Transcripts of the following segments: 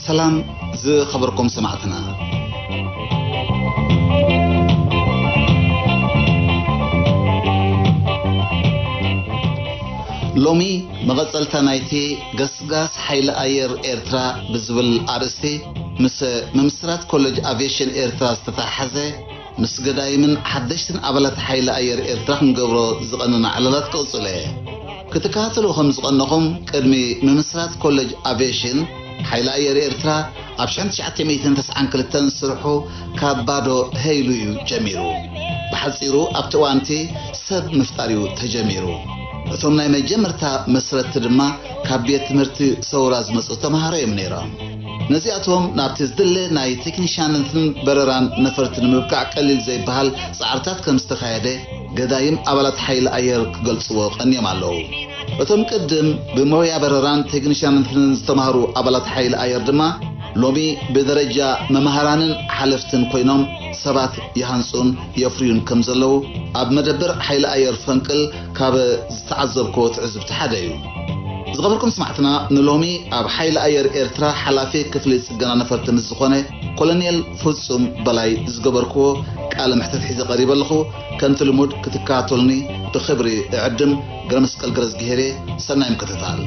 ሰላም ዝኸበርኩም ሰማዕትና። ሎሚ መቐጸልታ ናይቲ ገስጋስ ሓይሊ ኣየር ኤርትራ ብዝብል ኣርእስቲ ምስ ምምስራት ኮሌጅ ኣቪየሽን ኤርትራ ዝተተሓሓዘ ምስ ገዳይምን ሓደሽትን ኣባላት ሓይሊ ኣየር ኤርትራ ክንገብሮ ዝቐነና ዕላላት ክቕጽል እየ። ክትከታተሉ ከም ዝቐነኹም ቅድሚ ምምስራት ኮሌጅ ኣቪየሽን ሓይሊ ኣየር ኤርትራ ኣብ ሽሕን ትሽዓተ ሚእትን ተስዓን ክልተን ስርሑ ካብ ባዶ ሀይሉ እዩ ጀሚሩ። ብሓጺሩ ኣብቲ እዋንቲ ሰብ ምፍጣር እዩ ተጀሚሩ። እቶም ናይ መጀመርታ መስረትቲ ድማ ካብ ቤት ትምህርቲ ሰውራ ዝመጹ ተማሃሮ እዮም ነይሮም። ነዚኣቶም ናብቲ ዝድለ ናይ ቴክኒሻንነትን በረራን ነፈርቲ ንምብቃዕ ቀሊል ዘይበሃል ጻዕርታት ከም ዝተኻየደ ገዳይም ኣባላት ሓይሊ ኣየር ክገልጽዎ ቀንዮም ኣለዉ። እቶም ቅድም ብሞያ በረራን ቴክኒሻንነትን ዝተማህሩ ኣባላት ሓይሊ ኣየር ድማ ሎሚ ብደረጃ መማህራንን ሓለፍትን ኮይኖም ሰባት ይሃንጹን የፍርዩን ከም ዘለዉ ኣብ መደበር ሓይሊ ኣየር ፈንቅል ካብ ዝተዓዘብክዎ ትዕዝብቲ ሓደ እዩ። ዝኸበርኩም ስማዕትና፣ ንሎሚ ኣብ ሓይሊ ኣየር ኤርትራ ሓላፊ ክፍሊ ጽገና ነፈርቲ ምስ ዝኾነ ኮሎኔል ፍጹም በላይ ዝገበርክዎ ቃለ መሕተት ሒዘ ቀሪበ ኣለኹ። ከምቲ ልሙድ ክትከታተሉኒ ብኽብሪ እዕድም። ገረመስቀል ገረዝግሄር እየ። ሰናይ ምክትታል።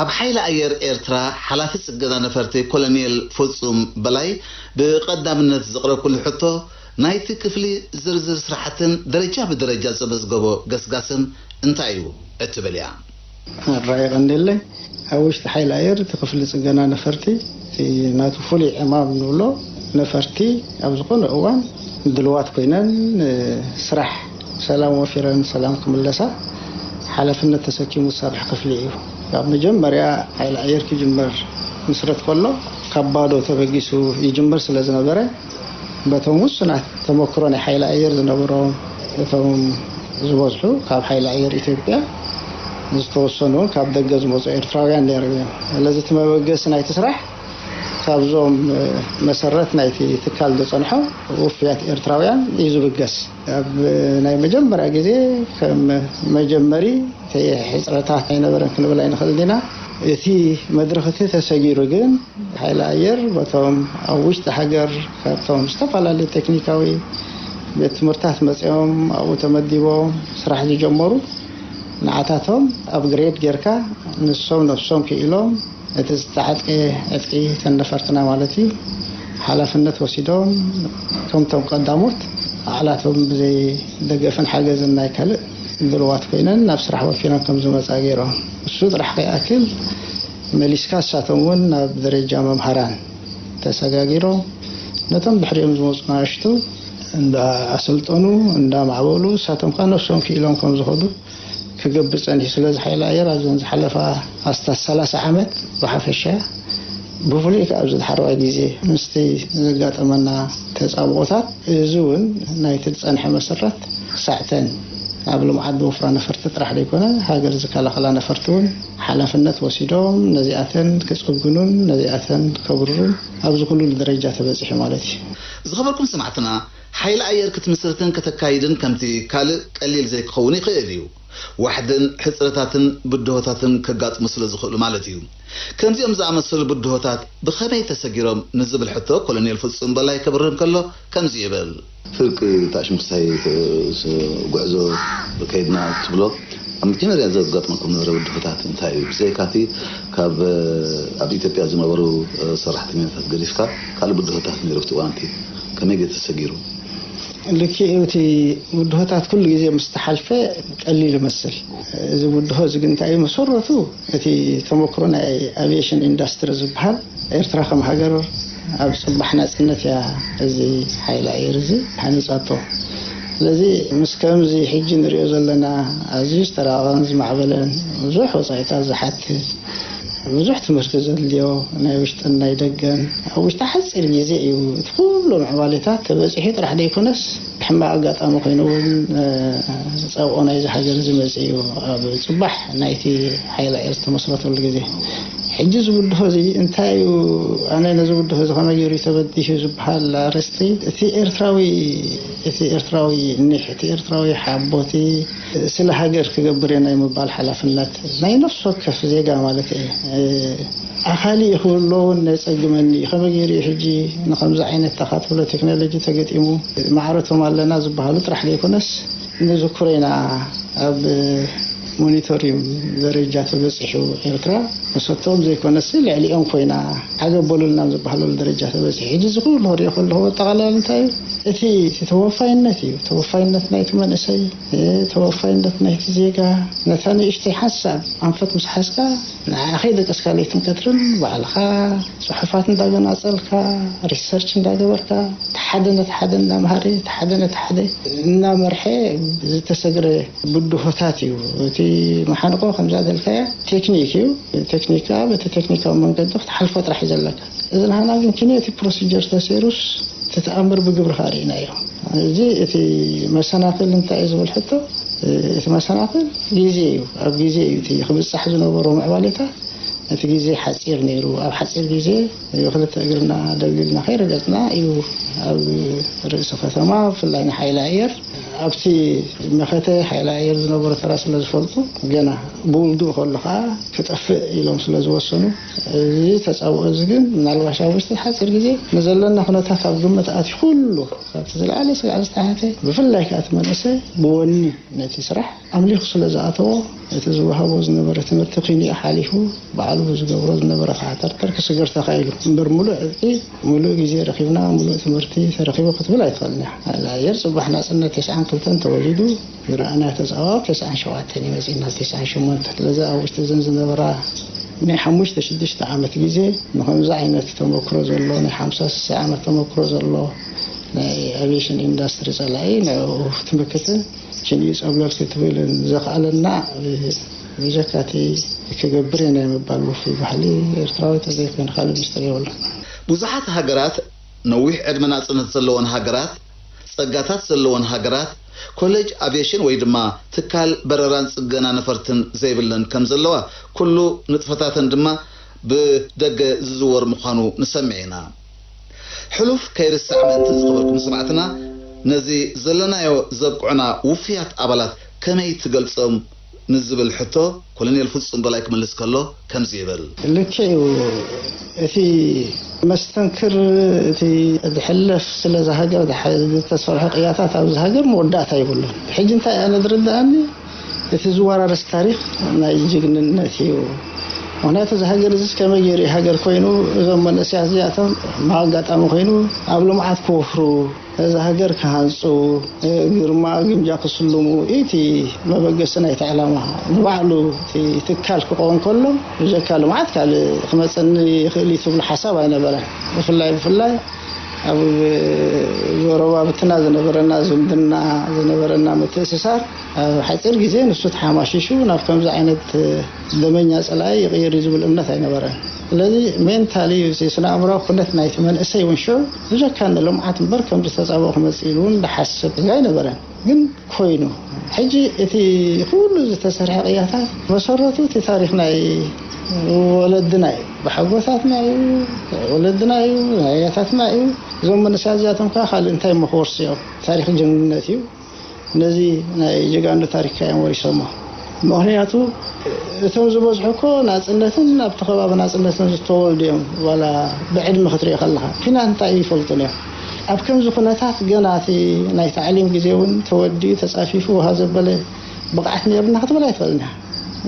ኣብ ሓይሊ ኣየር ኤርትራ ሓላፊ ጽገና ነፈርቲ ኮሎኔል ፍጹም በላይ ብቐዳምነት ዘቕረብኩሉ ሕቶ፣ ናይቲ ክፍሊ ዝርዝር ስራሕትን ደረጃ ብደረጃ ዘመዝገቦ ገስጋስን እንታይ እዩ እትብል እያ። ኣራይ ቀንዴለይ፣ ኣብ ውሽጢ ሓይሊ ኣየር እቲ ክፍሊ ጽገና ነፈርቲ፣ እቲ ናቱ ፍሉይ ዕማም ንብሎ፣ ነፈርቲ ኣብ ዝኾነ እዋን ድልዋት ኮይነን፣ እ፣ ስራሕ ሰላም ወፊረን ሰላም ክምለሳ ሓላፍነት ተሰኪሙ ዝሰርሕ ክፍሊ እዩ። ካብ መጀመርያ ሓይሊ ኣየር ክጅመር ምስረት ከሎ ካብ ባዶ ተበጊሱ ይጅምር ስለ ዝነበረ፣ በቶም ውሱናት ተመክሮ ናይ ሓይሊ ኣየር ዝነበሮም፣ እቶም ዝበዝሑ ካብ ሓይሊ ኣየር ኢትዮጵያ፣ ዝተወሰኑ እውን ካብ ደገ ዝመጹ ኤርትራውያን ነይሮም እዮም። ስለዚ እቲ መበገሲ ናይቲ ስራሕ ካብዞም መሰረት ናይቲ ትካል ዝጸንሖ ውፍያት ኤርትራውያን እዩ ዝብገስ። ኣብ ናይ መጀመርያ ግዜ ከም መጀመሪ እቲ ሕጽረታት ኣይነበረን ክንብል ኣይንኽእል ዲና። እቲ መድረኽ እቲ ተሰጊሩ ግን ሓይሊ ኣየር በቶም ኣብ ውሽጢ ሃገር ካብቶም ዝተፈላለዩ ቴክኒካዊ ቤት ትምህርታት መጺኦም ኣብኡ ተመዲቦም ስራሕ ዝጀመሩ ንዓታቶም ኣፕግሬድ ጌርካ ንሶም ነብሶም ክኢሎም እቲ ዝተዓጥቀ ዕጥቂ ተነፈርትና ማለት እዩ ሓላፍነት ወሲዶም ከምቶም ቀዳሞት ባዕላቶም ብዘይ ደገፍን ሓገዝን ናይ ካልእ ድልዋት ኮይነን ናብ ስራሕ ወፊረን ከም ዝመፃ ገይሮም። እሱ ጥራሕ ከይኣክል መሊስካ እሳቶም እውን ናብ ደረጃ መምሃራን ተሰጋጊሮም ነቶም ድሕሪኦም ዝመፁ ናእሽቱ እንዳ ኣሰልጠኑ እንዳ ማዕበሉ እሳቶም ከዓ ነብሶም ክኢሎም ከም ዝኸዱ ክገብር ጸኒሑ። ስለዚ ሓይሊ ኣየር ኣብዘን ዝሓለፋ ኣስታት ሰላሳ ዓመት ብሓፈሻ ብፍሉይ ከኣ ኣብዚ ዳሕረዋይ ግዜ ምስቲ ዘጋጠመና ተጻብኦታት እዚ እውን ናይቲ ዝጸንሐ መሰረት ክሳዕተን ኣብ ልምዓት ዝወፍራ ነፈርቲ ጥራሕ ዘይኮነ ሃገር ዝከላኸላ ነፈርቲ እውን ሓላፍነት ወሲዶም ነዚኣተን ክጽግኑን ነዚኣተን ከብርሩን ኣብዚ ኩሉ ደረጃ ተበጺሑ ማለት እዩ። ዝኸበርኩም ሰማዕትና ሓይሊ ኣየር ክትምስርትን ከተካይድን ከምቲ ካልእ ቀሊል ዘይክኸውን ይኽእል እዩ። ዋሕድን ሕጽረታትን ብድሆታትን ከጋጥሙ ስለ ዝኽእሉ ማለት እዩ። ከምዚኦም ዝኣመሰሉ ብድሆታት ብኸመይ ተሰጊሮም ንዝብል ሕቶ ኮሎኔል ፍጹም በላይ ከብርህ እንከሎ ከምዚ ይብል። ፍርቂ ታሽምክሳይ ጉዕዞ ከይድና ትብሎ ኣብ መጀመርያ ዘጋጥመኩም ነበረ ብድሆታት እንታይ እዩ? ብዘይካቲ ካብ ኣብ ኢትዮጵያ ዝነበሩ ሰራሕተኛታት ገዲፍካ ካልእ ብድሆታት ነይሩ ኣብቲ እዋንቲ ከመይ ገ ተሰጊሩ? ልክዕ እዩ። እቲ ብድሆታት ኩሉ ግዜ ምስ ተሓልፈ ቀሊል ይመስል። እዚ ብድሆ እዚ ግን እንታይ እዩ መሰረቱ? እቲ ተመክሮ ናይ ኣቪዬሽን ኢንዳስትሪ ዝበሃል ኤርትራ ከም ሃገር ኣብ ጽባሕ ናጽነት እያ እዚ ሓይሊ ኣየር እዚ ሃኒጻቶ። ስለዚ ምስ ከምዚ ሕጂ ንሪኦ ዘለና ኣዝዩ ዝተራቐቐን ዝማዕበለን ብዙሕ ወጻኢታት ዝሓትት ብዙሕ ትምህርቲ ዘድልዮ ናይ ውሽጥን ናይ ደገን ኣብ ውሽጢ ሓፂር ግዜ እዩ እቲ ኩሉ ምዕባሌታት ተበፂሑ ጥራሕ ዘይኮነስ ሕማቕ ኣጋጣሚ ኮይኑ እውን ፀብኦ ናይዚ ሃገር እዚ መፂኡ ኣብ ፅባሕ ናይቲ ሓይሊ ኣየር ዝተመስረተሉ ግዜ ሕጂ ዝብድሆ እዚ እንታይ እዩ ኣነ ነዚ ብድሆ እዚ ከመይ ገይሩ ተበዲሁ ዝበሃል ኣርእስቲ እቲ ኤርትራዊ እቲ ኤርትራዊ ኒሕ እቲ ኤርትራዊ ሓቦቲ ስለ ሃገር ክገብር እየ ናይ ምባል ሓላፍነት ናይ ነፍሲ ወከፍ ዜጋ ማለት እየ። ኣኻሊ እዩ ክብሎ እውን የጸግመኒ እዩ። ከመይ ገይሩ እዩ ሕጂ ንኸምዚ ዓይነት ተኻትብሎ ቴክኖሎጂ ተገጢሙ ማዕረቶም ኣለና ዝበሃሉ ጥራሕ ዘይኮነስ ንዝክሮ ኢና ኣብ ሞኒቶሪም ደረጃ ተበጺሑ ኤርትራ መሰቶም ዘይኮነስ ልዕሊኦም ኮይና ዓገብ በሉልና ዝበሃለሉ ደረጃ ተበጺሑ። ሕጂ እዚ ኩሉ ክሪኦ ከለኹ ኣጠቓላሊ እንታይ እዩ? እቲ ተወፋይነት እዩ። ተወፋይነት ናይቲ መንእሰይ ተወፋይነት ናይቲ ዜጋ ነታ ንእሽተይ ሓንሳብ ኣንፈት ምስ ሓዝካ ንዓኻ ደቀስካ ለይትን ቀትርን ባዕልኻ ጽሑፋት እንዳገናጸልካ ሪሰርች እንዳገበርካ እቲ ሓደ ነቲ ሓደ እንዳምሃረ እቲ ሓደ ነቲ ሓደ እናመርሐ ዝተሰግረ ብድሆታት እዩ። እቲ መሓንቆ ከምዛ ዘልካያ ቴክኒክ እዩ። ቴክኒክ ከዓ በቲ ቴክኒካዊ መንገዲ ክትሓልፎ ጥራሕ እዩ ዘለካ። እዚ ናህና ግን ኪነ እቲ ፕሮሲጀር ተሰይሩስ እቲ ተኣምር ብግብሪ ከዓ ርኢናዮ። እዚ እቲ መሰናክል እንታይ እዩ ዝብል ሕቶ እቲ መሰናክል ግዜ እዩ። ኣብ ግዜ እዩ እቲ ክብፃሕ ዝነበሮ ምዕባሌታት እቲ ግዜ ሓፂር ነይሩ። ኣብ ሓፂር ግዜ ብክልተ እግርና ደልዲልና ከይረገፅና እዩ ኣብ ርእሲ ከተማ ብፍላይ ንሓይሊ ኣየር ኣብቲ መኸተ ሓይሊ ኣየር ዝነበሮ ተራ ስለ ዝፈልጡ ገና ብውልግኡ ከሎ ከዓ ክጠፍእ ኢሎም ስለ ዝወሰኑ እዚ ተፃብኦ እዚ ግን ምናልባሽ ኣብ ውሽጢ ሓፂር ግዜ ንዘለና ኩነታት ኣብ ግምት ኣትዩ ኩሉ ካብቲ ዝለዓለ ስጋዕ ዝተሓተ ብፍላይ ከዓ እቲ መንእሰይ ብወኒ ነቲ ስራሕ ኣምሊኹ ስለ ዝኣተዎ እቲ ዝወሃቦ ዝነበረ ትምህርቲ ኪንኡ ሓሊፉ ባዕሉ ብዝገብሮ ዝነበረ ፋሕተርተር ክስገር ተኻኢሉ እምበር ሙሉእ ዕጥቂ ሙሉእ ግዜ ረኺብና ሙሉእ ትምህርቲ ተረኺቡ ክትብል ኣይትኽእልን እያ። ኣየር ጽባሕ ናጽነት ተስዓን ክልተን ተወሊዱ ዝረኣናዮ ተጻዋወር ተስዓን ሸውዓተን እዩ መጺእና ተስዓን ሸሞንተን ስለዚ ኣብ ውሽጢ እዘን ዝነበራ ናይ ሓሙሽተ ሽዱሽተ ዓመት ግዜ ንኸምዚ ዓይነት ተመክሮ ዘሎ ናይ ሓምሳ ስሳ ዓመት ተመክሮ ዘሎ ናይ ኣቪዬሽን ኢንዳስትሪ ጸላኢ ንዕኡ ክትምክትን ሽንኡ ጸብለል ክትብልን ዘኽኣለና ብጀካ እቲ ክገብር እየ ናይ ምባል ውፉይ ባህሊ ኤርትራዊ ተዘይኮይኑ ካልእ ሚስጥር የብሉን። ብዙሓት ሃገራት ነዊሕ ዕድመ ናጽነት ዘለወን ሃገራት ጸጋታት ዘለወን ሃገራት ኮሌጅ ኣቪዬሽን ወይ ድማ ትካል በረራን ጽገና ነፈርትን ዘይብለን ከም ዘለዋ ኩሉ ንጥፈታተን ድማ ብደገ ዝዝወር ምዃኑ ንሰምዕ ኢና። ሕሉፍ ከይርሳዕ ምእንቲ ዝኸበርኩም ሰማዕትና፣ ነዚ ዘለናዮ ዘብቅዑና ውፉያት ኣባላት ከመይ ትገልጾም ንዝብል ሕቶ ኮሎኔል ፍጹም በላይ ክምልስ ከሎ ከምዚ ይብል። ልክዕ እዩ። እቲ መስተንክር፣ እቲ ዝሕለፍ ስለዛ ሃገር ዝሓ-፣ ዝተሰርሐ ቅያታት ኣብዚ ሃገር መወዳእታ የብሉን። ሕጂ እንታይ ኣነ ዝርድኣኒ፣ እቲ ዝወራረስ ታሪኽ ናይ ጅግንነት እዩ። ምኽንያቱ እዚ ሃገር እዚስ ከመይ ገይሩ እዩ ሃገር ኮይኑ፣ እዞም መንእሰያት እዚኣቶም ብኣጋጣሚ ኮይኑ ኣብ ልምዓት ክወፍሩ፣ ነዛ ሃገር ክሃንጹ፣ ግርማ ግምጃ ክስልሙ፣ እቲ መበገሲ ናይቲ ዕላማ ንባዕሉ እቲ ትካል ክኸውን ከሎ፣ ብጀካ ልምዓት ካልእ ክመጸኒ ይኽእል እዩ ትብሉ ሓሳብ ኣይነበረን። ብፍላይ፣ ብፍላይ ኣብ ጎረባብትና ዝነበረና ዝምድና፣ ዝነበረና ምትእስሳር፣ ኣብ ሓጺር ግዜ ንሱ ተሓማሺሹ ናብ ከምዚ ዓይነት ደመኛ ጸላኢ ይቕየር እዩ ዝብል እምነት ኣይነበረን። ስለዚ ሜንታሊ፣ እዚ ስነ ኣእምራዊ ኩነት ናይቲ መንእሰይ እውን ሽዑ ብጀካ ንልምዓት እምበር ከምዚ ተጻብኦ ክመጽእ ኢሉ እውን ዝሓስብ ኣይነበረን። ግን ኮይኑ፣ ሕጂ እቲ ኩሉ ዝተሰርሐ ቅያታት መሰረቱ እቲ ታሪኽ ናይ ወለድና እዩ። ብሓጎታትና እዩ፣ ወለድና እዩ፣ ናይ ኣያታትና እዩ። እዞም መንእሰያት እዚኣቶም ከኣ ካልእ እንታይ እሞ ክወርሱ እዮም? ታሪኽ ጅግንነት እዩ። ነዚ ናይ ጀጋኑ ታሪኽካ እዮም ወሪሶሞ። ምኽንያቱ እቶም ዝበዝሑ እኮ ናጽነትን ኣብቲ ከባቢ ናጽነትን ዝተወልዱ እዮም። ዋላ ብዕድመ ክትሪኦ ከለኻ ኲናት እንታይ እዩ ይፈልጡን እዮም። ኣብ ከምዚ ኩነታት ገና እቲ ናይ ታዕሊም ግዜ እውን ተወዲኡ ተጻፊፉ ውሃ ዘበለ ብቕዓት ነይሩና ክትብል ኣይትኽእልን ኢኻ።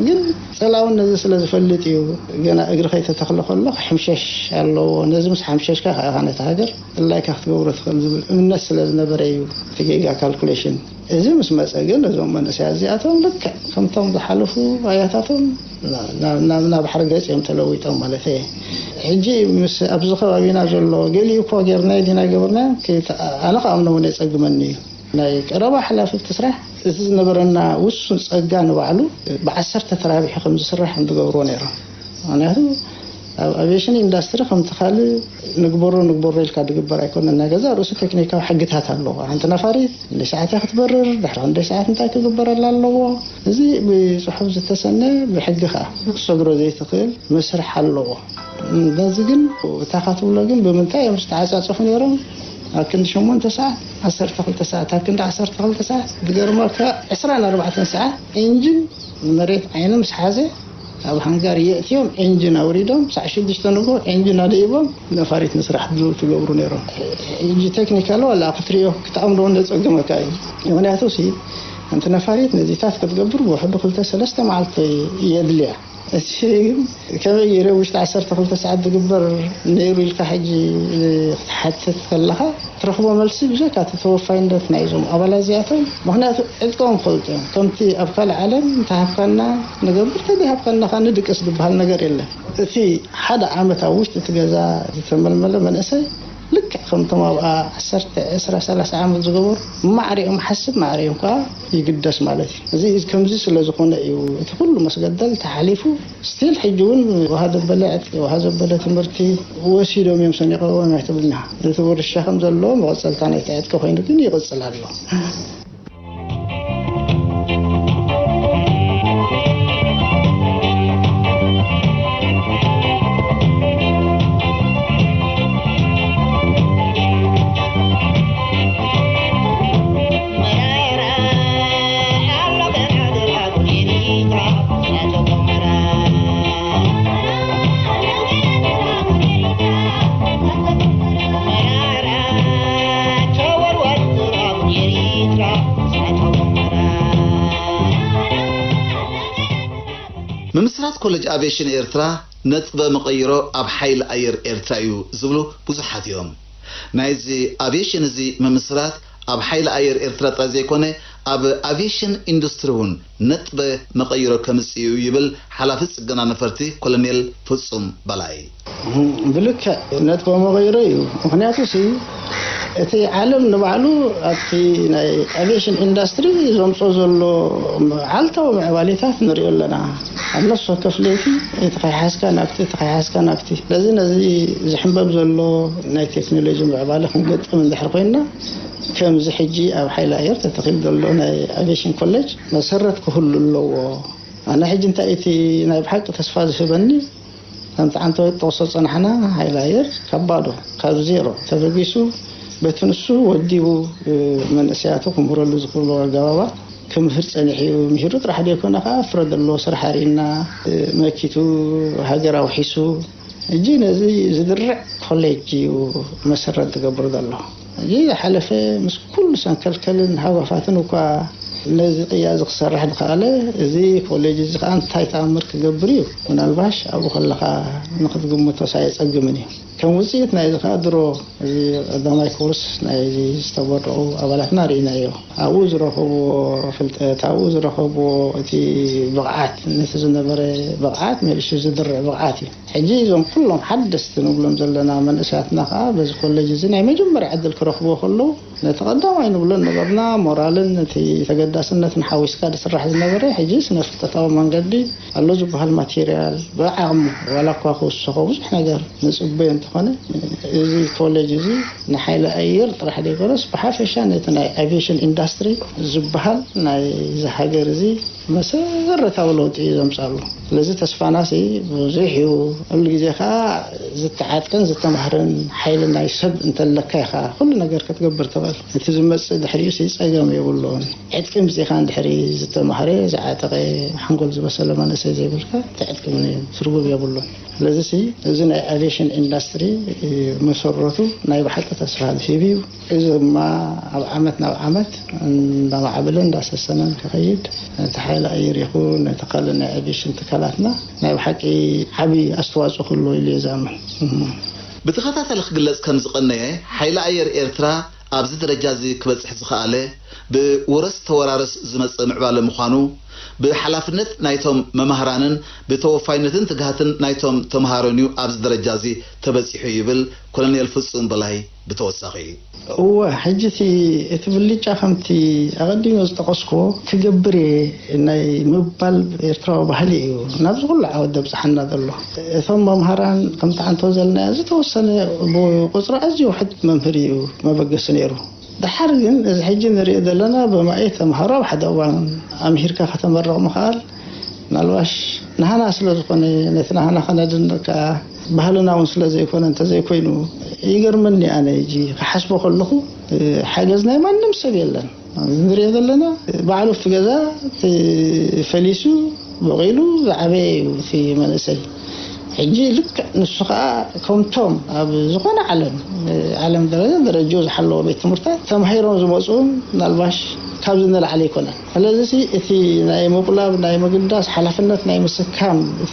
ግን ጸላውን ነዚ ስለ ዝፈልጥ እዩ፣ ገና እግሪ ከይተተኽለ ከሎ ክሕምሸሽ ኣለዎ። ነዚ ምስ ሓምሸሽካ ከኣ ኢኻ ነቲ ሃገር ድላይካ ክትገብሮ ትኽእል ዝብል እምነት ስለ ዝነበረ እዩ እቲ ጌጋ ካልኩሌሽን። እዚ ምስ መጸ ግን እዞም መንእሰያት እዚኣቶም ልክዕ ከምቶም ዝሓለፉ ኣያታቶም ናብ፣ ናብ፣ ናብ፣ ናብ ሓርገጽ እዮም ተለዊጦም ማለት እየ። ሕጂ ምስ ኣብዚ ከባቢና ዘሎ ገሊኡ እኮ ጌርናዮ ዲና ገበርናዮ፣ ከይተ-፣ ኣነ ክኣምኖ እውን የጸግመኒ እዩ። ናይ ቀረባ ሓላፍቲ ስራሕ፣ እቲ ዝነበረና ውሱን ጸጋ ንባዕሉ ብዓሰርተ ተራቢሑ ከም ዝስራሕ እዮም ዝገብርዎ ነይሮም። ምኽንያቱ ኣብ ኣቪዬሽን ኢንዳስትሪ ከምቲ ካልእ ንግበሮ ንግበሮ ኢልካ ዝግበር ኣይኮነን። ናይ ገዛእ ርእሱ ቴክኒካዊ ሕግታት ኣለዎ። ሓንቲ ነፋሪት ክንደይ ሰዓት እያ ክትበርር፣ ድሕሪ ክንደይ ሰዓት እንታይ ክግበረላ ኣለዎ፣ እዚ ብጽሑፍ ዝተሰነ፣ ብሕጊ ከኣ ክትሰግሮ ዘይትኽእል መስርሕ ኣለዎ። ነዚ ግን እታ ትብሎ ግን ብምንታይ እዮም ዝተዓጻጸፉ ነይሮም? ኣብ ክንዲ ሸሞንተ ሰዓት፣ ዓሰርተ ክልተ ሰዓት፣ ኣብ ክንዲ ዓሰርተ ክልተ ሰዓት፣ ዝገርመካ ዕስራን ኣርባዕተን ሰዓት ኢንጂን መሬት ዓይኑ ምስ ሓዘ፣ ኣብ ሃንጋር የእትዮም፣ ኢንጂን ኣውሪዶም፣ ሳዕ ሽዱሽተ ንግሆ ኢንጂን ኣደይቦም ነፋሪት ንስራሕ ድሉው ትገብሩ ነይሮም። ሕጂ ቴክኒካል ዋላ ክትሪኦ ክትኣምኖ እውን ዘጸግመካ እዩ። ምኽንያቱ ሲ፣ ሓንቲ ነፋሪት ነዚታት ክትገብር ብውሕዱ ክልተ ሰለስተ መዓልቲ የድልያ። እቲ ግን ከመይ ገይረ ውሽጢ ዓሰርተ ክልተ ሰዓት ዝግበር ነይሩ ኢልካ ሕጂ ክትሓትት ከለኻ፣ ትረኽቦ መልሲ ብዘይካ እቲ ተወፋይነት ናይዞም ኣባላት እዚኣቶም፣ ምኽንያቱ ዕጥቆም ይፈልጡ እዮም። ከምቲ ኣብ ካልእ ዓለም እንተሃብካና ንገብር፣ እንተዘይሃብካና ከኣ ንድቅስ ዝበሃል ነገር የለን። እቲ ሓደ ዓመት ኣብ ውሽጢ እቲ ገዛ ዝተመልመለ መንእሰይ ልክዕ ከምቶም ኣብኣ ዓሰርተ፣ ዕስራ፣ ሰላሳ ዓመት ዝገበሩ ማዕሪኦም ሓስብ፣ ማዕሪኦም ከኣ ይግደስ ማለት እዩ። እዚ ከምዚ ስለ ዝኾነ እዩ እቲ ኩሉ መስገደል ተሓሊፉ ስቲል ሕጂ እውን ውሃ ዘበለ ዕጥቂ፣ ውሃ ዘበለ ትምህርቲ ወሲዶም እዮም ሰኒቐዎም ኣይትብልና። እቲ ውርሻ ከም ዘሎ መቐጸልታ ናይቲ ዕጥቂ ኮይኑ ግን ይቕጽል ኣሎ። ምምስራት ኮሌጅ ኣቪዬሽን ኤርትራ ነጥበ መቐይሮ ኣብ ሓይሊ ኣየር ኤርትራ እዩ ዝብሉ ብዙሓት እዮም። ናይዚ ኣቪዬሽን እዚ ምምስራት ኣብ ሓይሊ ኣየር ኤርትራ ጥራይ ዘይኮነ፣ ኣብ ኣቪዬሽን ኢንዱስትሪ እውን ነጥበ መቐይሮ ከምጽእ እዩ ይብል ሓላፊ ጽገና ነፈርቲ ኮሎኔል ፍጹም በላይ። ብልክዕ ነጥበ መቐይሮ እዩ። ምኽንያቱ ሲ፣ እቲ ዓለም ንባዕሉ ኣብቲ ናይ ኣቪዬሽን ኢንዳስትሪ ዘምጾ ዘሎ መዓልታዊ ምዕባሌታት ንሪኦ ኣለና። ኣብ ነፍሲ ወከፍ ለይቲ እቲ ከይሓዝካ ናብቲ፣ እቲ ከይሓዝካ ናብቲ። ስለዚ ነዚ ዝሕንበብ ዘሎ ናይ ቴክኖሎጂ ምዕባለ ክንገጥም እንድሕር ኮይንና፣ ከምዚ ሕጂ ኣብ ሓይሊ ኣየር ተተኺሉ ዘሎ ናይ ኣቪዬሽን ኮሌጅ መሰረት ክህሉ ኣለዎ። ኣነ ሕጂ እንታይ እቲ ናይ ብሓቂ ተስፋ ዝህበኒ፣ ከምቲ ዓንተወይ ጠቕሶ ጸናሕና፣ ሓይሊ ኣየር ካብ ባዶ፣ ካብ ዜሮ ተበጊሱ፣ በቲ ንሱ ወዲቡ፣ እ፣ መንእሰያቱ ክምህረሉ ዝኽእሉ ኣገባባት ክምህር ጸኒሑ እዩ። ምሂሩ ጥራሕ ዘይኮነ ከኣ ፍረ ዘለዎ ስራሕ ኣርእና፣ እ፣ መኪቱ፣ ሃገር ኣውሒሱ፣ ሕጂ ነዚ ዝድርዕ ኮሌጅ እዩ መሰረት ዝገብር ዘሎ። ሕጂ ዝሓለፈ ምስ ኩሉ ሰንከልከልን ሃጓፋትን እኳ ነዚ ቅያ እዚ ክሰርሕ ዝኸኣለ፣ እዚ ኮሌጅ እዚ ከኣ እንታይ ተኣምር ክገብር እዩ? ምናልባሽ ኣብኡ ከለኻ ንኽትግምቶስ ኣየጸግምን እዩ። ከም ውጽኢት ናይዚ ከኣ ድሮ እዚ ቀዳማይ ኮርስ ናይዚ ዝተመረቑ ኣባላትና ርኢናዮ። ኣብኡ ዝረኸብዎ ፍልጠት፣ ኣብኡ ዝረኸብዎ እቲ ብቕዓት፣ ነቲ ዝነበረ ብቕዓት መሊሱ ዝድርዕ ብቕዓት እዩ። ሕጂ እዞም ኩሎም ሓደስቲ ንብሎም ዘለና መንእሰያትና ከኣ በዚ ኮሌጅ እዚ ናይ መጀመርያ ዕድል ክረኽብዎ ከለዉ፣ ነቲ ቀዳማይ ንብሎ ነበርና ሞራልን ነቲ ተገዳስነትን ሓዊስካ ዝስራሕ ዝነበረ፣ ሕጂ ስነ ፍልጠታዊ መንገዲ ኣሎ ዝበሃል ማቴርያል ብዓቕሙ፣ ዋላ እኳ ክውሰኾ ብዙሕ ነገር ንጽበዮ እንተኾነ፣ እዚ ኮሌጅ እዚ ንሓይሊ ኣየር ጥራሕ ዘይኮነስ ብሓፈሻ ነቲ ናይ ኣቪዬሽን ኢንዳስትሪ ዝበሃል ናይዚ ሃገር እዚ መሰረታዊ ለውጢ እዩ ዘምጻሉ። ስለዚ ተስፋናሲ ብዙሕ እዩ። ኩሉ ግዜ ከኣ ዝተዓጥቀን ዝተማህረን ሓይሊ ናይ ሰብ እንተለካ ኢኻ ኩሉ ነገር ክትገብር ትኽእል። እቲ ዝመጽእ ድሕሪኡ ሲ ጸገም የብሉን። ዕጥቂ ምጺኻ እንድሕሪ ዝተማህረ፣ ዝዓጠቐ፣ ሓንጎል ዝበሰለ መንእሰይ ዘይብልካ፣ እቲ ዕጥቂ ምንም ትርጉም የብሉን። ስለዚ ሲ እዚ ናይ ኣቪዬሽን ኢንዳስትሪ መሰረቱ ናይ ብሓቂ ተስፋ ዝህብ እዩ። እዚ ድማ ኣብ ዓመት ናብ ዓመት እንዳማዕበለ እንዳሰሰነን ክኸይድ፣ ነቲ ሓይሊ ኣየር ይኹን ነቲ ካልእ ናይ ኣቪዬሽን ትካላትና ናይ ብሓቂ ዓቢ ኣስተዋጽኦ ክህልዎ ኢሉ እየ ዝኣምን። ብተኸታታሊ ክግለጽ ከም ዝቐነየ፣ ሓይሊ ኣየር ኤርትራ ኣብዚ ደረጃ እዚ ክበጽሕ ዝኸኣለ ብውረስ ተወራረስ ዝመጸ ምዕባለ ምዃኑ፣ ብሓላፍነት ናይቶም መማህራንን ብተወፋይነትን ትግሃትን ናይቶም ተምሃሮን እዩ ኣብዚ ደረጃ እዚ ተበጺሑ ይብል ኮሎኔል ፍጹም በላይ ብተወሳኺ። እወ፣ ሕጂ እቲ፣ እቲ ብልጫ ከምቲ ኣቐዲመ ዝጠቐስኩዎ ክገብር እየ ናይ ምባል ኤርትራዊ ባህሊ እዩ ናብዚ ኩሉ ዓወት ዘብጽሓና ዘሎ። እቶም መምሃራን ከምቲ ዓንቶ ዘለናዮ ዝተወሰነ ብቁጽሪ ኣዝዩ ውሑድ መምህር እዩ መበገሲ ነይሩ። ደሓር ግን እዚ ሕጂ ንሪኦ ዘለና ብማእት ተምሃሮ ኣብ ሓደ እዋን ኣምሂርካ ከተመርቕ ምኽኣል ምናልባሽ ናህና ስለ ዝኾነ ነቲ ናህና ከነድንቕ ከኣ ባህልና እውን ስለ ዘይኮነ እንተዘይኮይኑ ይገርመኒ። ኣነ ሕጂ ክሓስቦ ከለኹ ሓገዝ ናይ ማንም ሰብ የለን። ንሪኦ ዘለና ባዕሉ ኣብቲ ገዛ እቲ ፈሊሱ በቒሉ ዝዓበየ እዩ እቲ መንእሰይ። ሕጂ ልክዕ ንሱ ኸዓ ከምቶም ኣብ ዝኾነ ዓለም፣ ዓለም ደረጃ ደረጃ ዝሓለዎ ቤት ትምህርታት ተማሂሮም ዝመፁ ምናልባሽ ካብዚ ንላዕሊ ኣይኮነን። ስለዚ እቲ ናይ ምቑላብ፣ ናይ ምግዳስ ሓላፍነት ናይ ምስካም እቲ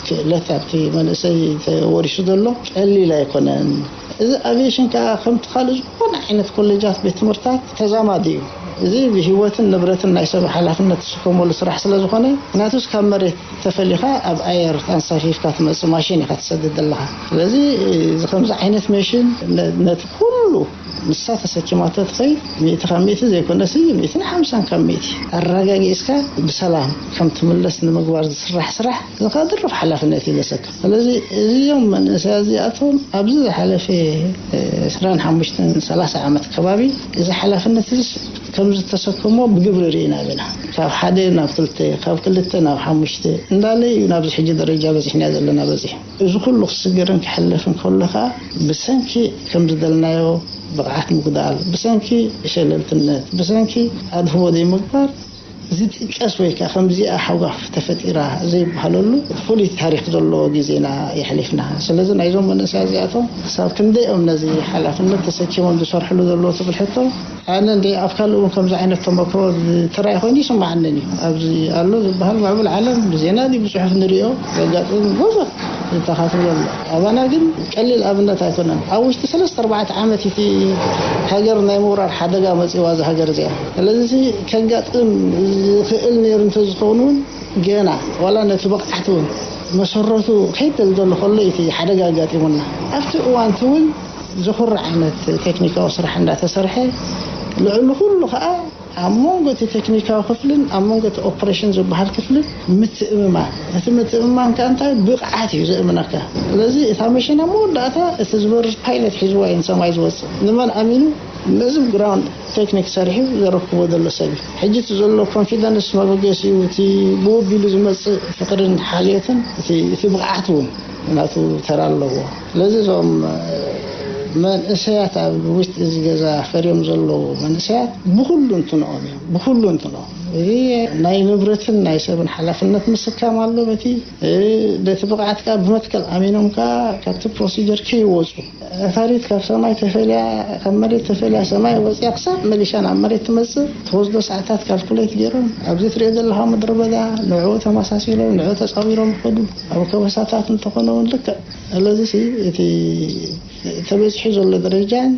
ክእለት ኣብቲ መንእሰይ ተወሪሱ ዘሎ ቀሊል ኣይኮነን። እዚ ኣቪዬሽን ከኣ ከምቲ ካልእ ዝኾነ ዓይነት ኮሌጃት ቤት ትምህርታት ተዛማዲ እዩ። እዚ ብህይወትን ንብረትን ናይ ሰብ ሓላፍነት ትስከመሉ ስራሕ ስለ ዝኾነ፣ ምኽንያቱስ ካብ መሬት ተፈሊኻ ኣብ ኣየር ኣንሳፊፍካ ትመጽእ ማሽን ኢኻ ትሰድድ ዘለኻ። ስለዚ እዚ ከምዚ ዓይነት መሽን ነ-፣ ነቲ ኩሉ ንሳ ተሰኪማቶ ትኸይድ ሚእቲ ካብ ሚእቲ ዘይኮነሲ ሚእትን ሓምሳን ካብ ሚእቲ ኣረጋጊጽካ ብሰላም ከም ትምለስ ንምግባር ዝስራሕ ስራሕ እዚ ከኣ ድርብ ሓላፍነት እዩ ዘሰክም። ስለዚ እዚኦም መንእሰያት እዚኣቶም ኣብዚ ዝሓለፈ ዕስራን ሓሙሽተን ሰላሳ ዓመት ከባቢ እዚ ሓላፍነት እዚ ከም ዝተሰከሞ ብግብሪ ርኢና ኢና። ካብ ሓደ ናብ ክልተ፣ ካብ ክልተ ናብ ሓሙሽተ እንዳለ እዩ ናብዚ ሕጂ ደረጃ በጺሕና ዘለና በጺሑ። እዚ ኩሉ ክስገርን ክሕለፍን ከሎ ከኣ ብሰንኪ ከም ዝደልናዮ ብቕዓት ምጉዳል፣ ብሰንኪ ሸለልትነት፣ ብሰንኪ ኣድህቦ ዘይምግባር ዝጥቀስ ወይ ከኣ ከምዚኣ ሃጓፍ ተፈጢራ ዘይበሃለሉ ፍሉይ ታሪኽ ዘለዎ ግዜና የሕሊፍና። ስለዚ ናይዞም መንእሰያት እዚኣቶም ክሳብ ክንደይ እዮም ነዚ ሓላፍነት ተሰኪሞም ዝሰርሕሉ ዘለዉ ትብል ሕቶ፣ ኣነ እንደ ኣብ ካልእ እውን ከምዚ ዓይነት ተመክሮ ዝተራእየ ኮይኑ ይስምዓኒ እዩ። ኣብዚ ኣሎ ዝበሃል ምዕቡል ዓለም ብዜና ድዩ ብጽሑፍ ንርእዮ ዘጋጥም ብዙሕ ዝተኻትሎ ኣሎ። ኣባና ግን ቀሊል ኣብነት ኣይኮነን። ኣብ ውሽጢ ሰለስተ ኣርባዕተ ዓመት እቲ ሃገር ናይ ምውራር ሓደጋ መጺዋ እዛ ሃገር እዚኣ። ስለዚ ከጋጥም ዝኽእል ነይሩ እንተዝኸውን እውን ገና ዋላ ነቲ ብቕዓት እውን መሰረቱ ከይደልደሉ ከሎ እቲ ሓደጋ ኣጋጢሙና። ኣብቲ እዋን እቲ እውን ዘኹርዕ ዓይነት ቴክኒካዊ ስራሕ እንዳተሰርሐ ልዕሊ ኩሉ ከዓ ኣብ መንጎ እቲ ቴክኒካዊ ክፍልን ኣብ መንጎ እቲ ኦፕሬሽን ዝበሃል ክፍልን ምትእምማን። እቲ ምትእምማን ከኣ እንታይ ብቕዓት እዩ ዘእምነካ። ስለዚ እታ መሽን ኣብ መወዳእታ እቲ ዝበርር ፓይለት ሒዝዋ እዩ ንሰማይ ዝወጽእ። ንመን ኣሚኑ ነዚ ግራውንድ ቴክኒክ ሰሪሑ ዘረክቦ ዘሎ ሰብ እዩ። ሕጂ እቲ ዘሎ ኮንፊደንስ መበገሲኡ እቲ ብወቢሉ ዝመጽእ ፍቕርን ሓልዮትን እቲ፣ እቲ ብቕዓት እውን ናቱ ተራ ኣለዎ። ስለዚ እዞም መንእሰያት ኣብ ውሽጢ እዚ ገዛ ፈርዮም ዘለዉ መንእሰያት ብኹሉ እንትንኦም እዮም፣ ብኹሉ እንትንኦም። እዚ ናይ ንብረትን ናይ ሰብን ሓላፍነት ምስካም ኣሎ። በቲ ነቲ ብቕዓት ከኣ ብመትከል ኣሚኖም ከኣ ካብቲ ፕሮሲጀር ከይወፁ፣ ነፋሪት ካብ ሰማይ ተፈልያ፣ ካብ መሬት ተፈልያ ሰማይ ወፅያ ክሳብ መሊሻ ናብ መሬት ትመፅእ ትወስዶ ሰዓታት ካልኩሌት ገይሮም፣ ኣብዚ ትሪኦ ዘለኻ ምድረ በዳ ንዕኡ ተመሳሲሎም፣ ንዕኡ ተፃዊሮም ይኸዱ። ኣብ ከበሳታት እንተኾነ እውን ልክዕ። ስለዚ ሲ እቲ ተበፂሑ ዘሎ ደረጃን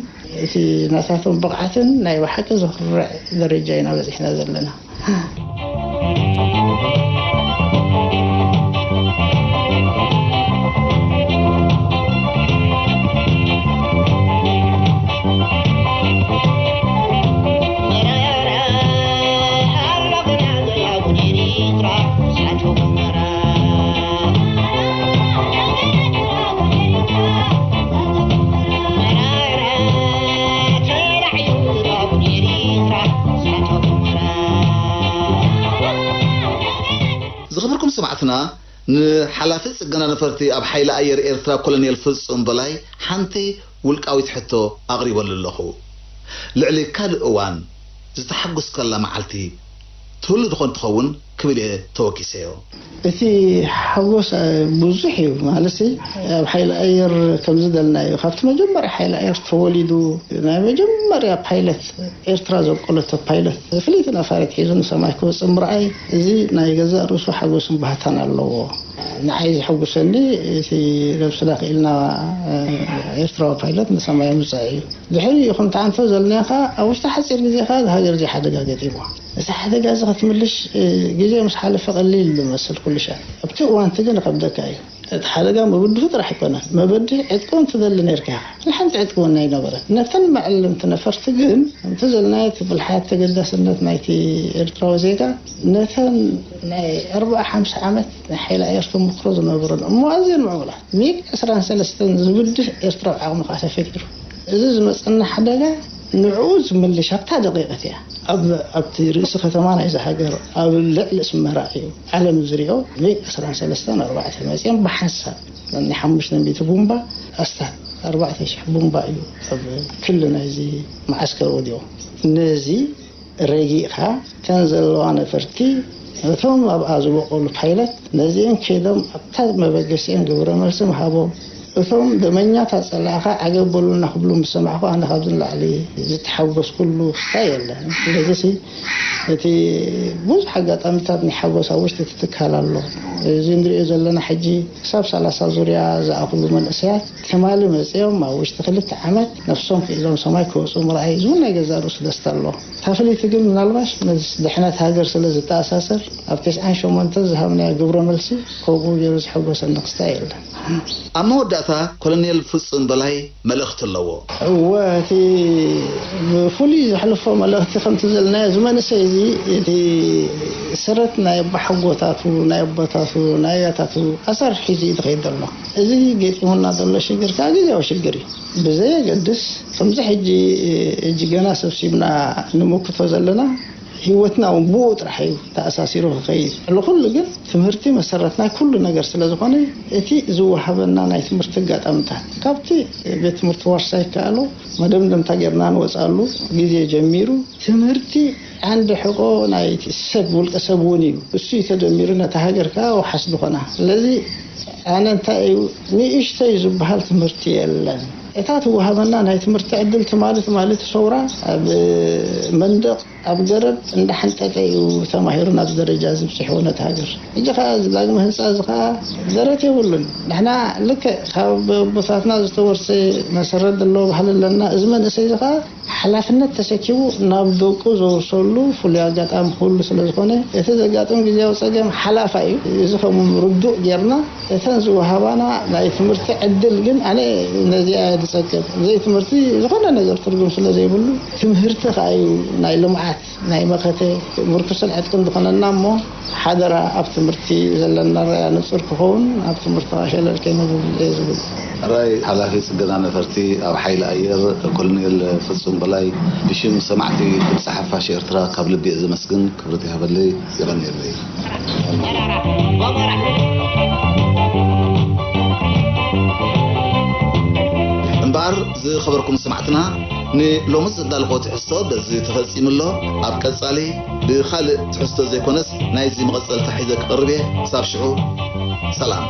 እቲ ናታቶም ብቕዓትን ናይ ብሓቂ ዘኹርዕ ደረጃ ኢና በፂሕና ዘለና። ዝኸበርኩም ሰማዕትና፣ ንሓላፊ ጽገና ነፈርቲ ኣብ ሓይሊ ኣየር ኤርትራ ኮሎኔል ፍጹም በላይ ሓንቲ ውልቃዊት ሕቶ ኣቕሪበሉ ኣለኹ። ልዕሊ ካልእ እዋን ዝተሓጎስካላ መዓልቲ ትህሉ ድኾን ትኸውን ክብል እየ ተወኪሰዮ። እቲ ሓጎስ፣ እ፣ ብዙሕ እዩ። ማለትሲ ኣብ ሓይሊ ኣየር ከም ዝደልናዮ፣ ካብቲ መጀመርያ ሓይሊ ኣየር ተወሊዱ፣ ናይ መጀመርያ ፓይለት ኤርትራ ዘብቆለቶ ፓይለት ፍልይቲ ነፋሪት ሒዙ ንሰማይ ክወጽእ ምርኣይ፣ እዚ ናይ ገዛእ ርእሱ ሓጎስን ባህታን ኣለዎ። ንዓይ ዘሐጉሰኒ እቲ ነብስና ክኢልና፣ እ፣ ኤርትራዊ ፓይለት ንሰማይ ምብጻሕ እዩ። ድሕሪኡ ከምቲ ኣንተ ዘልናዮ ከኣ ኣብ ውሽጢ ሓጺር ግዜ ከኣ እዛ ሃገር እዚ ሓደጋ ገጢምዋ። እዚ ሓደጋ እዚ ክትምልሽ፣ እ፣ ግዜ ምስ ሓለፈ ቀሊል እዩ ዝመስል ኩሉ ሻዕ። ኣብቲ እዋን እቲ ግን ይኸብደካ እዩ። እቲ ሓደጋ መበድሁ ጥራሕ ኣይኮነን። መበድህ ዕጥቁ እንትደሊ ነርካ ኢኻ። ንሓንቲ ዕጥቂ እውን ኣይነበረን። ነተን መዐለምቲ ነፈርቲ ግን፣ ከምቲ ዘልናዮ እቲ ብልሓት ተገዳስነት ናይቲ ኤርትራዊ ዜጋ፣ ነተን ናይ ኣርብዓ ሓምሳ ዓመት ናይ ሓይሊ ኣየር ተመክሮ ዝነበረን እሞ ኣዝየን ምዕቡላት ሚግ ዕስራን ሰለስተን ዝብድህ ኤርትራዊ ዓቕሚ ከኣ ተፈጢሩ። እዚ ዝመጸና ሓደጋ ንዕኡ ዝምልሽ ኣብታ ደቂቐት እያ። ኣብ፣ ኣብቲ ርእሲ ከተማ ናይዛ ሃገር፣ ኣብ ልዕሊ ኣስመራ እዩ። ዓለም ዝሪኦ ሚግ ዕስራን ሰለስተን ኣርባዕተ መጺኦም ብሓንሳብ ናይ ሓሙሽተ ሚእቲ ቡምባ ኣስታት ኣርባዕተ ሽሕ ቡምባ እዩ ኣብ ክሊ ናይዚ መዓስከር ወዲቑ። ነዚ ረጊእኻ፣ እተን ዘለዋ ነፈርቲ፣ እቶም ኣብኣ ዝበቖሉ ፓይለት፣ ነዚአን ከይዶም ኣብታ መበገሲአን ግብረ መልሲ ምሃቦም። እቶም ደመኛታት ጸላእኻ ዓገብ በሉልና ክብሉ ምስ ሰማዕኩ፣ ኣነ ካብዚ ንላዕሊ ዝተሓጎስኩሉ ክስታይ የለን። ስለዚሲ፣ እቲ ብዙሕ ኣጋጣሚታት ናይ ሓጎስ ኣብ ውሽጢ እቲ ትካል ኣሎ። እዚ ንሪኦ ዘለና ሕጂ ክሳብ ሰላሳ ዙርያ ዝኣኽሉ መንእሰያት ትማሊ መጺኦም ኣብ ውሽጢ ክልተ ዓመት ነፍሶም ክኢሎም ሰማይ ክወጹ ምርኣይ፣ እዚ እውን ናይ ገዛእ ርእሱ ደስታ ኣለዎ። እታ ፍልይቲ ግን ምናልባሽ ምስ ድሕነት ሃገር ስለ ዝተኣሳሰር፣ ኣብ ተስዓን ሸሞንተን ዝሃብናዮ ግብረ መልሲ ከምኡ ገይሩ ዘሐጎሰኒ ክስታይ የለን። ኣብ መወዳእታ ኮሎኔል ፍጹም በላይ መልእኽቲ ኣለዎ። እወ፣ እቲ ብፍሉይ ዘሕልፎ መልእኽቲ ከምቲ ዘለናዮ፣ እዚ መንእሰይ እዚ እቲ ሰረት ናይ ኣባሓጎታቱ፣ ናይ ኣቦታቱ፣ ናይ ኣያታቱ ኣሰር ሒዙ እዩ ዝኸይድ ዘሎ። እዚ ገጢሙና ዘሎ ሽግር ከኣ ግዜያዊ ሽግር እዩ። ብዘየገድስ፣ ከምዚ ሕጂ፣ ሕጂ ገና ሰብሲብና ንምክቶ ዘለና፣ ህይወትና እውን ብኡ ጥራሕ እዩ ተኣሳሲሩ ክኸይድ። ልዕሊ ኩሉ ግን ትምህርቲ መሰረት ናይ ኩሉ ነገር ስለ ዝኾነ፣ እቲ ዝወሃበና ናይ ትምህርቲ ኣጋጣሚታት፣ ካብቲ ቤት ትምህርቲ ዋርሳይ ይከኣሎ መደምደምታ ጌርና ንወፅኣሉ ግዜ ጀሚሩ፣ ትምህርቲ ዓንዲ ሕቆ ናይቲ ሰብ፣ ውልቀ ሰብ እውን እዩ። እሱ እዩ ተደሚሩ ነታ ሃገር ከኣ ወሓስ ዝኾና። ስለዚ ኣነ እንታይ እዩ፣ ንእሽተይ ዝበሃል ትምህርቲ የለን። እታ ትወሃበና ናይ ትምህርቲ ዕድል ትማሊ፣ ትማሊ እቲ ሰውራ ኣብ መንደቕ፣ ኣብ ገረብ እንዳሓንጠጠ እዩ ተማሂሩ ናብዚ ደረጃ እዚ ብፂሕዎ ነቲ ሃገር። ሕጂ ኸዓ እዚ ዳግመ ህንፃ እዚ ኸዓ ደረት የብሉን። ንሕና ልክዕ ካብ ኣቦታትና ዝተወርሰ መሰረት ዘለዎ ባህሊ ኣለና። እዚ መንእሰይ እዚ ኸዓ ሓላፍነት ተሰኪሙ ናብ ደቁ ዘውርሰሉ ፍሉይ ኣጋጣሚ ክህሉ ስለ ዝኾነ፣ እቲ ዘጋጥም ግዜያዊ ጸገም ሓላፋይ እዩ። እዚ ከም ርዱእ ጌርና፣ እተን ዝወሃባና ናይ ትምህርቲ ዕድል ግን፣ ኣነ ነዚኣ እየ ዝጸቅጥ። ብዘይ ትምህርቲ ዝኾነ ነገር ትርጉም ስለ ዘይብሉ፣ ትምህርቲ ኸኣ እዩ ናይ ልምዓት፣ ናይ መኸተ፣ ምርኩስን ዕጥቅን ዝኾነና እሞ፣ ሓደራ ኣብ ትምህርቲ ዘለና ኣረኣእያ ንጹር ክኸውን፣ ኣብ ትምህርቲ ኸኣ ሸለል ከይንብል እየ ዝብል። ሕራይ ሓላፊ ጽገና ነፈርቲ ኣብ ሓይሊ ኣየር ኮሎኔል ፍጹም በላይ፣ ብሽም ሰማዕቲ ድምጺ ሓፋሽ ኤርትራ ካብ ልቢ እየ ዘመስግን። ክብረት ይሃበለይ። የቐንየለይ። ዝኸበርኩም ሰማዕትና፣ ንሎሚ ዘዳለኹዎ ትሕዝቶ በዚ ተፈጺሙ ኣሎ። ኣብ ቀጻሊ ብኻልእ ትሕዝቶ ዘይኮነስ ናይዚ መቐጸልታ ሒዘ ክቐርብ እየ። ክሳብ ሽዑ ሰላም።